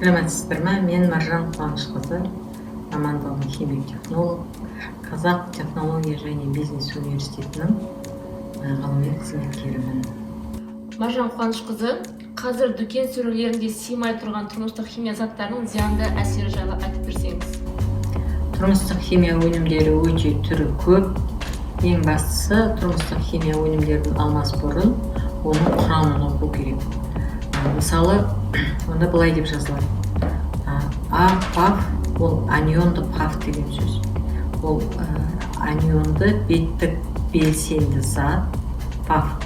Сәлеметсіздер ме? Мен Маржан Қуанышқызы, мамандығым химик технолог, Қазақ технология және бизнес университетінің ғылыми қызметкерімін. Маржан Қуанышқызы, қазір дүкен сөрелерінде сыймай тұрған тұрмыстық химия заттарының зиянды әсері жайлы айтып берсеңіз. Тұрмыстық химия өнімдері өте түрі көп. Ең бастысы, тұрмыстық химия өнімдерін алмас бұрын оның құрамын оқу керек. Мысалы, онда былай деп жазылады: АПАФ, ол анионды ПАФ деген сөз. Ол анионды беттік белсенді зат. ПАФ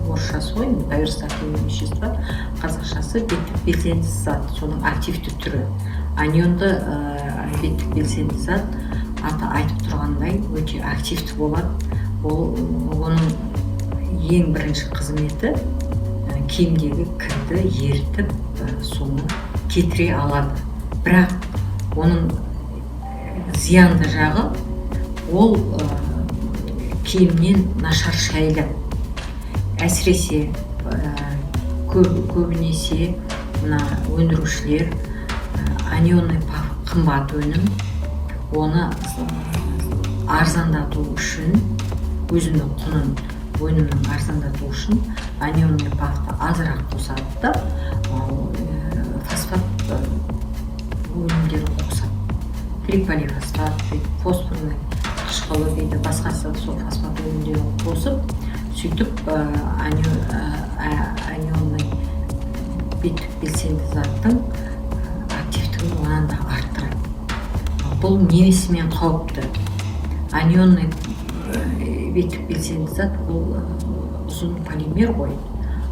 орысшасы ғой енді, поверхностно-активные вещества, қазақшасы беттік белсенді зат, соның активті түрі. Анионды беттік белсенді зат, аты айтып тұрғандай, өте активті болады. Ол оның ең бірінші қызметі киімдегі кірді ерітіп, соны кетіре алады. Бірақ оның зиянды жағы, ол киімнен нашар шайылады. Әсіресе көбінесе мына өндірушілер анионный ПАФ қымбат өнім, оны арзандату үшін, өзінің құнын өнімнің арзандату үшін анионный ПАФты азырақ қосады да, фосфат өнімдерін қосады: триполифосфат дейді, фосфорный қышқылы дейді, басқасы. Сол фосфат өнімдерін қосып, сөйтіп анионный беттік белсенді заттың активтігін одан да арттырады. Бұл несімен қауіпті? Анионный беттік белсенді зат ол ұзын полимер ғой.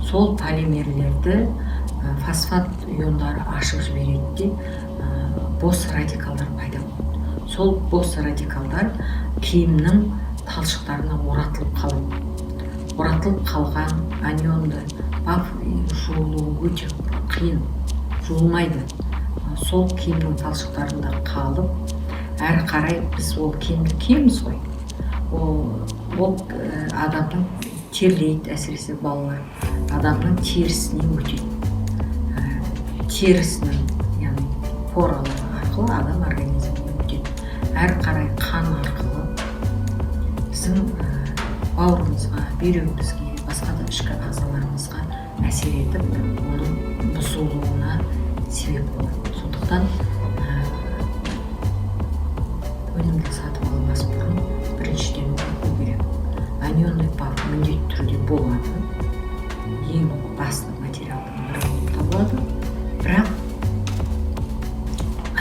Сол полимерлерді фосфат иондары ашып жібереді де, бос радикалдар пайда болады. Сол бос радикалдар киімнің талшықтарына оратылып қалады. Оратылып қалған анионды ПАФ жуылуы өте қиын, жуылмайды. Сол киімнің талшықтарында қалып, әрі қарай біз ол киімді киеміз ғой, ол адамның терлейді, әсіресе балалар, адамның терісіне өтеді. Терісінің, яғни поралары арқылы адам организміне өтеді. Әрі қарай қан арқылы біздің бауырымызға, бүйрегімізге, басқа да ішкі ағзаларымызға әсер етіп, оның бұзылуына себеп болады. Сондықтан өнімді сатып алмас бұрын біріншіден оқу керек. Анионный ПАФ міндетті түрде болады, ең басты материалдың бірі болып табылады. Бірақ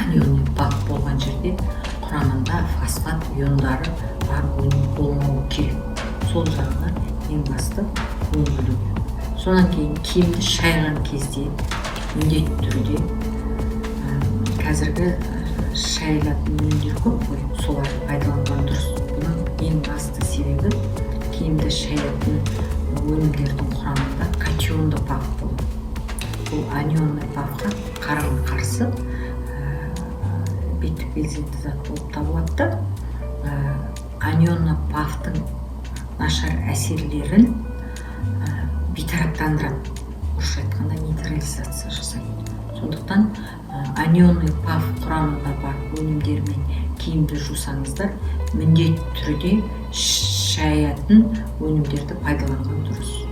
анионный ПАФ болған жерде құрамында фосфат иондары бар өнім болмауы керек. Сол жағына ең басты көңіл бөлу керек. Содан кейін киімді шайған кезде міндетті түрде қазіргі шайылатын өнімдер көп қой, соларды пайдаланған дұрыс. Бұның ең басты себебі, киімді шаятын өнімдердің құрамында катионды ПАФ болады. Бұл анионный ПАФқа қарама қарсы беттік белсенді зат болып табылады да, анионный ПАФтың нашар әсерлерін бейтараптандырады, орысша айтқанда, нейтрализация жасайды. Сондықтан анионный ПАФ құрамында бар өнімдермен киімді жусаңыздар, міндетті түрде шаятын өнімдерді пайдаланған дұрыс.